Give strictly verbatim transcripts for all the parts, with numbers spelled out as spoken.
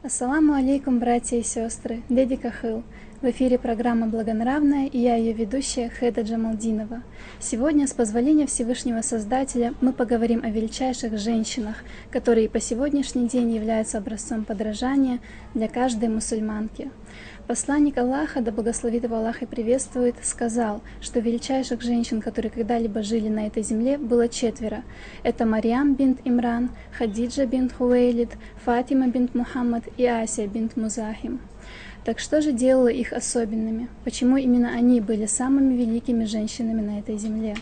Ассаламу алейкум, братья и сестры! Дедика хыл! В эфире программа «Благонравная» и я, ее ведущая, Хеда Джамалдинова. Сегодня, с позволения Всевышнего Создателя, мы поговорим о величайших женщинах, которые и по сегодняшний день являются образцом подражания для каждой мусульманки. Посланник Аллаха, да благословит его Аллах и приветствует, сказал, что величайших женщин, которые когда-либо жили на этой земле, было четверо. Это Марьям бинт Имран, Хадиджа бинт Хувейлид, Фатима бинт Мухаммад и Асия бинт Музахим. Так что же делало их особенными? Почему именно они были самыми великими женщинами на этой земле?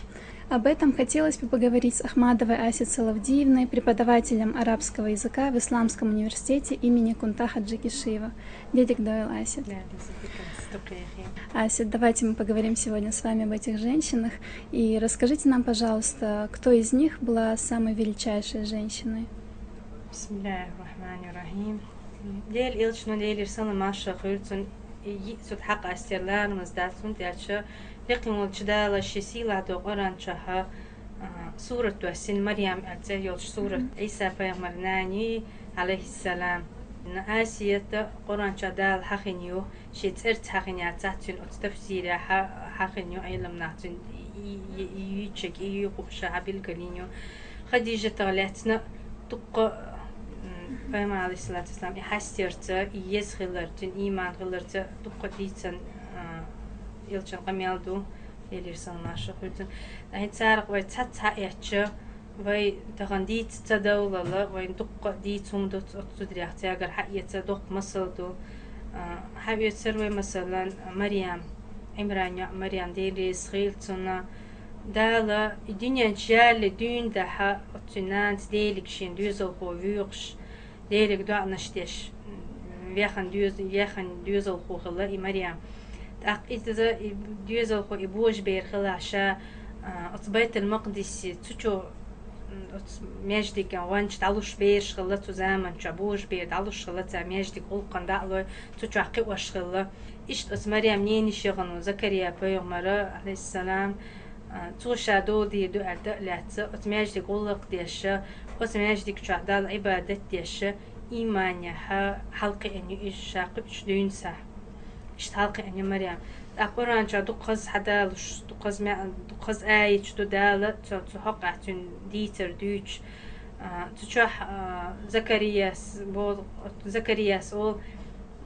Об этом хотелось бы поговорить с Ахмадовой Асет Салавдиевной, преподавателем арабского языка в Исламском университете имени Кунта Хаджи Кишиева. Дедик дойл, Асет. Асет, давайте мы поговорим сегодня с вами об этих женщинах. И расскажите нам, пожалуйста, кто из них была самой величайшей женщиной? بسم الله الرحمن الرحيم. Дела элчано, Делера салам-моаршал хуьлда цунна, йиъ цу тӀа хьакъастер ларамаза дац, хӀунда аьлча Везан волчу Дала шен сийлахь долу Къуръан чохь сурат доссийна, Марьям аьлла цӀе йолчу сурат, Ӏийса пайхамаран нана, алейхиссалам. Асията Къуръан чохь Дала хьахийна ю, шен цӀерца хьахийна яцахь, цуьнан оцу тафсирехь хьахийна ю, Ӏеламнаха цуьнан и, и, и, и юьйцург, и юьйхуш хьабилгалйина ю. Хадижатах лаьцна дуккха а, м, пайхамар, алейхиссалату вассалам, и хьастарца, и еза хиларца, цуьнан ийман хиларца дуккха а дийцина, а, элчан къамел ду, Делера салам-моаршал хуьлда цунна. ТӀаккха царах вай цхьацца схьаэцча, вай тахана дийца ца довлалла, вайн дуккха а дийца хӀума ду оцу зударех, цаьргара схьаэца доккха масал ду. А, схьаоьцур вай, масалан, Марьям, Ӏимранан йоӀ Марьям, Дела реза хуьлда цунна. Дала и дуьнен чу ялале дуьйна дахьа, оцу цуьнан нанас Делига шен доьзалхо воьхуш, Делига доӀанаш деш, вехна доьз-, вехна доьзалхо хилла и Марьям. ТӀаккха иза, и доьзалхо, и божабер хилахь ша, а, оцу Байтул-Макъдисе, цу чу, м, оцу маьждиган гӀоьнча дӀалуш бераш хилла цу заманчохь, божабер дӀалуш хилла, цара маьждиг гӀуллакхана дӀа а лой, цу чохь кхиош хилла. Иштта оцу Марьям ненан йиша яхана ву Закария пайхамар, алейхиссалам, а, цо ша дола дийр ду аьлла тӀе а лаьцна, оцу маьждиг гӀуллакх деш, оцу маьждиг чохь Далла Ӏибадат деш, ийманехь хьалакхиъна ю иза ша кхуьучу дуьйна схьа. Иштта хьалакхиъна ю Марьям. ТӀаккха Къуръан чохь дукха хаза хьадалуш, дукха хаза ма-, дукха хаза аяташ ду Дала цу, цу хьокъехь цуьнан дийцар дуьйцуш. А, цу чохь, а, Закарияс бо-, Закарияс олу,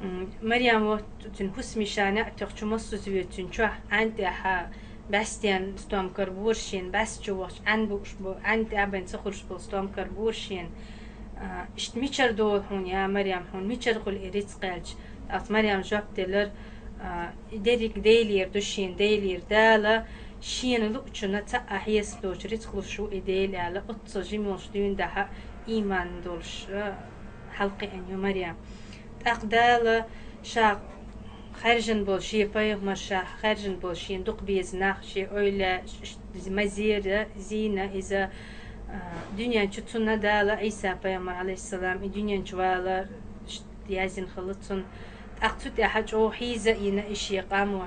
м, Марьям вот цуьнан хӀусаме ша неӀ тоьхча, массо а зуьйцу цуьнан чохь, Ӏаьнна тӀехь бӀаьстенан стом карабора шена, бӀаьста чу вахча Ӏаьнна бууш бу-, Ӏаьнна тӀехь бен ца хуьлуш болу стом карабора шена. А, иштта мичара долу хьуна, я Марьям, хьуна мичара хуьлу и рицкъ аьлча? Оцу Марьям жоп делира, а, и дерриг Делера ду шена, Делера Дала шена луучунна цхьаъ а хьесап доцуш рицкъ луш ву и Дела аьлла, оццул жима йолуш дуьйна дахьа ийман долуш, а, хьалакхиъна ю Марьям. ТӀаккха Дала ша хаьржина болу шен пайхамар, ша хаьржина болу шен дукха беза нах, шен ойла, ш-, ш-, Мазера, Зина, иза, а, дуьнен чу цунна Дала Ӏийса пайхамар, алейхиссалам, и дуьнен чу валар ш-, яздина хилла цунна. ТӀаккха цу тӀаьхьа чӀогӀа хьийза а йина и шен къам, м,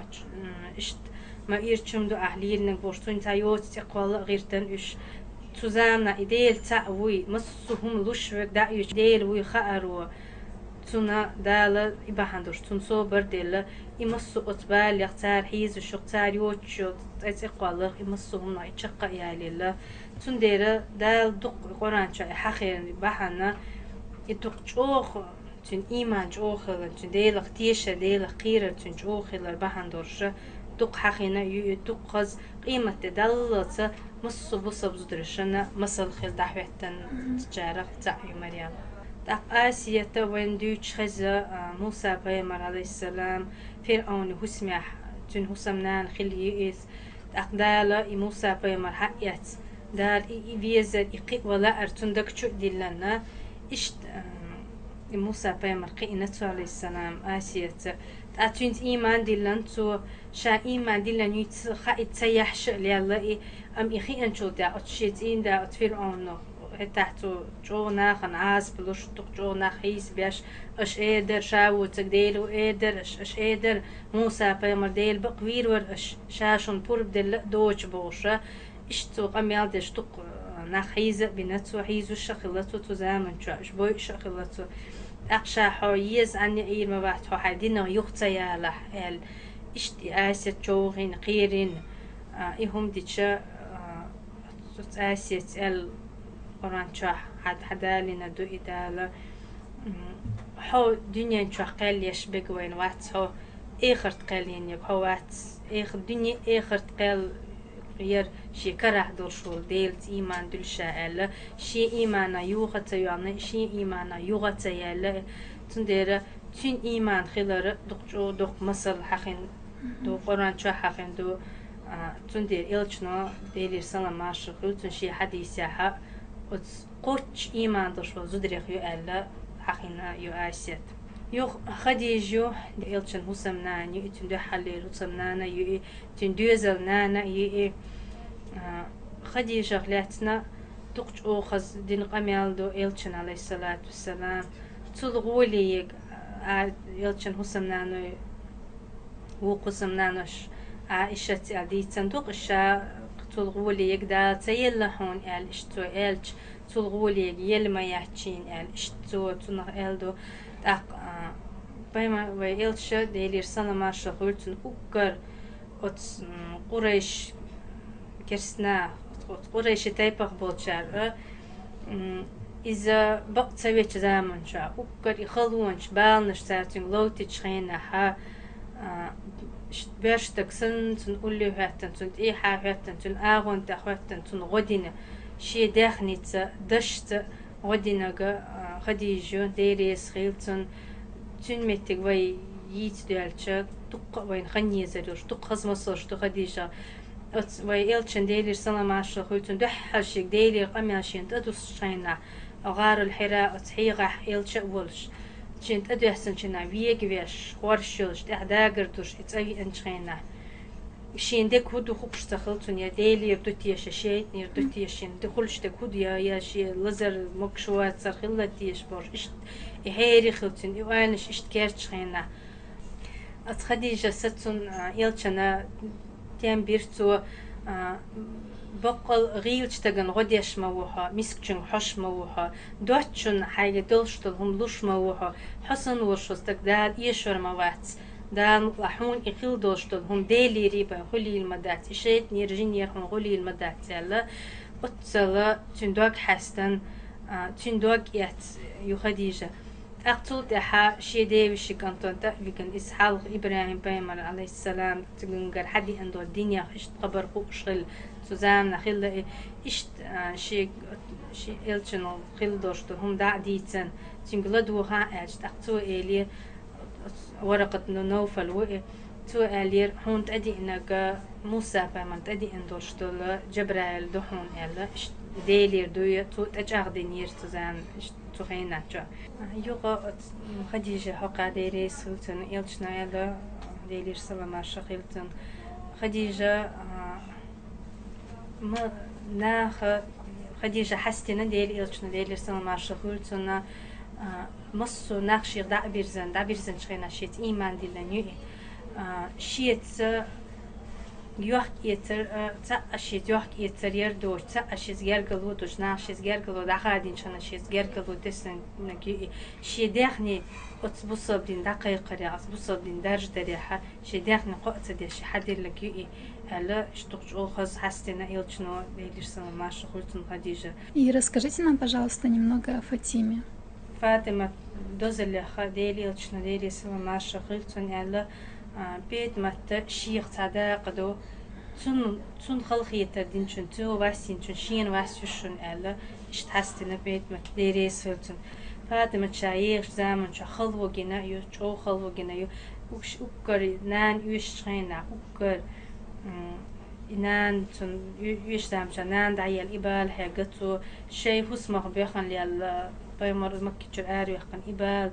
иштта ма ирча хӀума ду ахь лелийнарг бохуш, цунна цхьа йоцу цӀе кхолла а гӀиртина уьш. Цу заманахь и Дела цхьаъ вуй, массо а хӀума луш верг дӀа а оьцуш Дела вуй хааро, цунна Дала и бахьана долуш, цунна собар а делла, и массо а оцу балех, цара хьийзаш йолу, цара йоцуш йолу цӀе, цӀе кхолларх и массо а хӀуманах и чекх а ялаелла. Цундела Дала дукха Къуръан чохь и хьахийна бахьана, и дукха чӀогӀа цуьнан ийман чӀогӀа хилар, цуьнан Делах тешар, Делах кхерар цуьнан чӀогӀа хилар бахьана долуш, дукха хьахийна а ю и, дукха хаза къематде даллалца массо а бусалба зударшна масал хила дӀахӀоьттинчарах цхьаъ ю Марьям. ТӀаккха Асията вайна дуьйцуш хеза, а, Муса пайхамар, алейхиссалам, ФирӀавнан хӀусамехь, цуьнан хӀусамнана хилла ю иза. ТӀаккха Дала и Муса пайхамар хьаэцна, Дала и, и везар, и кхиаван лаар цунна даг чу а диллина. Иштта, а, и Муса пайхамар кхиъна цо, алейхиссалам, Асияца. ТӀаккха цуьнца ийман диллина цо, ша ийман диллина юьйцу хаийта ца ехьаш а лелла и, амма и хиъначул тӀаьхьа оцу шен цӀийнда, оцу ФирӀавнах, хӀетахь цо чӀогӀа нахана Ӏазап луш, дукха чӀогӀа нах хьийзабеш, аша эр дара, ша воцург Дела ву эр дара аша, аша эр дара, Муса пайхамар Дела бакъ вийр вара аша, ша шуна пурба делла а доцуш бохуш. Иштта цо къамел деш дукха нах хьийза а бина цо, хьийзуш а хилла цо цу заманчохь, уьш бойуш а хилла цо. ТӀаккха ша хьо еза Ӏанна ийр ма вац, хьо хьай динах юха ца ялахь, аьлла. Иштта и Асет човхийна, кхерийна, а, и хӀума дича, а, цу Асета аьлла Къуръан чохь хьа-, хьадалийна ду и Дала. М, хьо дуьнен чохь кхел еш бега вайна вац хьо, эхарт кхел еннег хьо вац. Эха-, дуьне, эхарт кхел яр шен карахь долуш волу Делаца ийман дуьллуш аьлла, шен ийманах юха ца йоьллина, шен ийманах юха ца яьлла. Цундела цуьнан ийман хилар дукха чӀогӀа доккха масал хьахийна ду, Къуръан чохь хьахийна ду. А, цундела элчано, Делера салам маршалла хуьлда цунна, шен хьадисехь оцу кхоччуш ийман долуш волу зударех ю аьлла, хьахийна ю Асет. Юха Хадижа ю, элчан хӀусамнана ю и, цуьнан дуьххьарлера хӀусамнана ю и, цуьнан доьзалнана ю и. А, Хадижах лаьцна дукха чӀогӀа хаза дина къамел ду элчан, алейхиссалату вассалам. Цул гӀоле ега, а, элчан хӀусамнаной, вукху хӀусамнанош Ӏаишатца аьлла дийцина ду-кх, ша цул гӀоле ега Дала ца елла хьуна аьлла, иштта цо аьлча, цул гӀоле ега елла ма яц шена аьлла, иштта цо цунах аьлла ду. ТӀаккха, а, пайма-, вай элча, Делера салам маршалла хуьлда цунна, уггар оцу, м, къурайш керстна, оцу къурайши тайпах болчара, м, иза бакъ ца вечу заманчохь, уггар и халонаш, баланаш цара цуьнга ловтичу хенахь, а, ш-, боьрша стаг санна, цунна улле хӀоьттина, цунна тӀехьа хӀоьттина, цуьнан агӀон тӀе хӀоьттина, цунна гӀо дина, шен даьхница, дашца гӀо динарг, а, Хадижа ю, Дела реза хуьлда цунна. Цуьнан меттиг вай йийца доьлча, дуккха а вайна хан езар йолуш, дуккха хаза масалш ду Хадижах. Оцу вай элчан, Делера салам маршалла хуьлда цунна, дуьххьара шега Делера къамел шена тӀедуссучу хенахь, ГӀарул Хьира оцу хьехахь элча а волуш, шена тӀедоьссинчу хенахь вега веш, хорш йолуш, тӀехь дагар душ и цӀа веанчу хенахь, шен дерг хӀун ду хууш ца хилла цунна, я Делера ду теша, шайтӀанера ду теша, шен ду хуьлуш дерг хӀун ду, я, я шен лазар могуш вацар хилла теша бохуш, иштта и хьерий хилла цуьнан, и ойланаш иштта кеччу хенахь. Оцу Хадижас цунна, а, элчана тем бира цо, а, баккъал гӀийлачу стагана гӀо деш ма ву хьо, мискачуьнга хьош ма ву хьо, доцчунна хьайга долуш долу хӀума луш ма ву хьо, хьо санна волуш волу стаг Дала эшор ма вац. Дала мукъалахь хьуна и хила долуш долу хӀума Делера бен хуьлийла ма дац, и шайтӀанера, жинера хьуна хуьлийла ма дац аьлла. Оццала цуьнан дог хьаьстина, а, цуьнан дог эцна ю Хадижа. ТӀаккха цул тӀаьхьа шен девешин кӀантана тӀе а вигина, иза хьалха ИбрахӀим-пайхамар, алейхиссалам, цуьнгара хьадеана долу динех иштта хабар хууш хилла, цу заманахь хилла и, иштта, а, шен, шен элчанал хила долуш долу хӀума дӀа а дийцина, цуьнга ладогӀа аьлча, тӀаккха цо элира, Варакъат бну Навфал ву и. Цо аьллера, хьуна тӀедеанарг Муса-пайхамарна тӀедеана долуш долу Джабраил ду хьуна аьлла, иштта Делера дуй, цо тӀечӀагӀдинера цу зан-, иштта цу хенан чохь. Юха оцу Хадижа хьокха, Дела реза хуьлда цунна, элчано аьлла, Делера салам маршалла хуьлда цунна. Хадижа, а, Ма-, наха Хадижа хьаьстина, Делан элчано, Делера салам маршалла хуьлда цунна, а, массо а нах шех дӀа а бирзина, дӀабирзинчу хенахь шеца ийман диллина ю и. А, шеца йохк-эцар, а, цхьаъ а шеца йохк-эцар яр доцуш, цхьаъ а шеца гергарло доцуш, наха шеца гергарло дӀахадийначу хенахь шеца гергарло деснарг ю и. Шен даьхни оцу бусалба дин дӀакхайкхарехь, оцу бусалба дин даржадарехь, шен даьхни кхоа ца деш, хьаделлаг ю и, аьлла, иштта дукха чӀогӀа хаза хьаьстина элчано, Делера салам маршалла хуьлда цунна, Хадижа. И расскажите нам, пожалуйста, немного о Фатиме. Фатимат дозаллех, Делан элчано, Делера салам маршалла хуьлда цунна, аьлла, а, Петамат шех цхьа дакъа ду, цунна, цунна халахетар динчун, цо вас йинчун шена вас ю шуна аьлла, иштта хьаьстина Петамат, Дела реза хуьлда цунна. Патимат ша ехачу заманчохь хало гина ю, чӀогӀа хало гина ю. Уггар нана оьшучу хенахь, уггар, м, и нана цунна оьшучу заманчохь нана дӀаелла и бала хьегна цо, шайн хӀусамах боьхна лелла, пайхамар Маккичуьра араваьккхина и бала.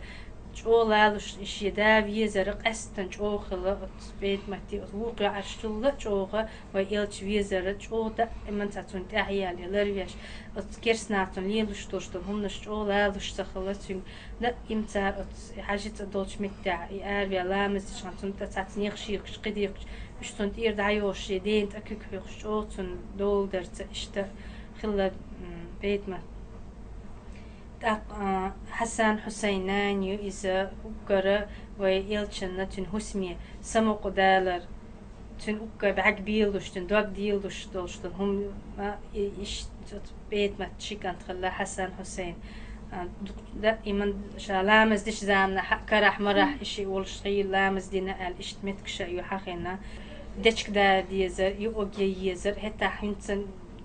ЧӀогӀа лалуш и шен да везар къаьсттина чӀогӀа хилла оцу Петаматан, оцу вукху йоӀаршчул а чӀогӀа вайн элча везар, чӀогӀа даиман цхьа цунна тӀаьхьаяьлла, ларвеш, оцу керстанаха цунна лелош долуш долу хӀуманаш чӀогӀа лалуш ца хилла цуьнга. Даиман цара оцу хьаьжцӀа долчу меттехь, и араваьлла ламаз дечу хенахь цунна тӀе цхьацца нех шекаш, кхин дехкаш, уьш цунна тӀера дӀайохуш, шен дена тӀе куьг хьоькхуш, чӀогӀа цунна дола дарца иштта хилла, м, Петамат. ТӀаккха, а, Хьасан Хьусайн нана ю иза, уггара вай элчанна цуьнан хӀусаме самукъадалар, цуьнан уггар бӀаьрг бийлуш, цуьнан дог дийлуш долуш долу хӀума, а, и, иш, оцу бедмат ши кӀант хилла Хьасан Хьусайн. А, ду-, да, иман ша ламаз деш заманахь, карахь-марахь, и ши волуш хьийла ламаз дина аьлла, иштта меттигаш а ю хьахийна. Дечка да дезар, юкъа езар, хӀетахь хӀинца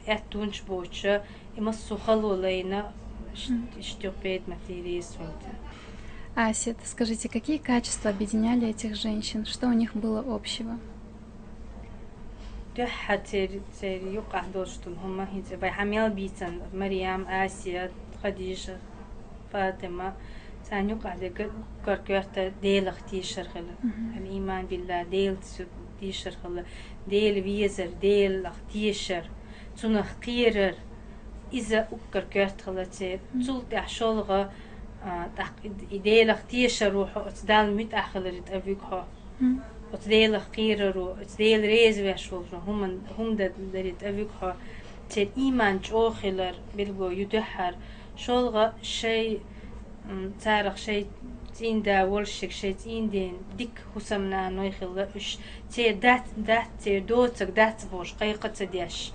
аьттонаш боцуша, и массо а хало лайна, иш-, Мгм. Иштта юкъа бедмат дийрийса хӀунда. Асет, скажите, какие качества объединяли этих женщин? Что у них было общего? Дуьххьара цер, церан юкъахь долуш долу хӀума хӀинца вай хьан мел бийцан, Марьям, Асия, Хадижа, Фатима, царна юкъахь дерг уггар коьрта Делах тешар хила. Мгм. Ал-ийман биллахӀ, Делаца тешар хила, Дела везар, Делах тешар, Цунах кхерар, иза уггар коьрта хила церан. Мгм. Цул тӀаьхьа шолгӀа, а, тӀаккха и, и Делах тешаро хьо оцу Далла муьтӀахь хиларе тӀе вуьгу хьо. Мгм. Оцу Делах кхераро, оцу Дела реза веш волчу хӀуман-, хӀума дан даре тӀе вуьгу хьо. Церан ийман чӀогӀа хилар билгало ю дуьххьара. ШолгӀа шайн, м, царах шайн цӀийнда волуш ерг шайн цӀийнден дика хӀусамнаной хилла уьш. Церан дац, дац, церан доцург дац бохуш, кхайкха а ца деш,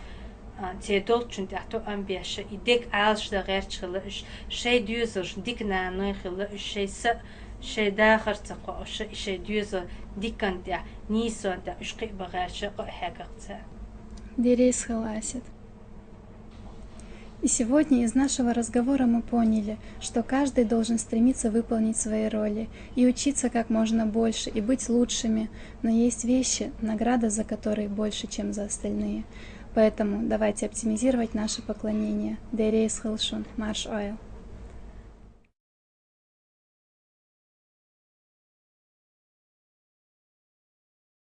а, церан долчун тӀехь тоам беш, и дерг Ӏалашдан гӀерташ хилла уьш. Шайн доьзалш дика наной хилла уьш, шайн са, шайн дахар ца кхоош, и шайн доьзал дикан тӀехь, нийсонан тӀехь уьш кхиа бан гӀерташ, къа а хьегна цара. Деррис хила, Асет. И сегодня из нашего разговора мы поняли, что каждый должен стремиться выполнить свои роли и учиться как можно больше, и быть лучшими, но есть вещи, награда за которые больше, чем за остальные. Поэтому давайте оптимизировать наше поклонение. Деррис хила шун, марша Ӏойла.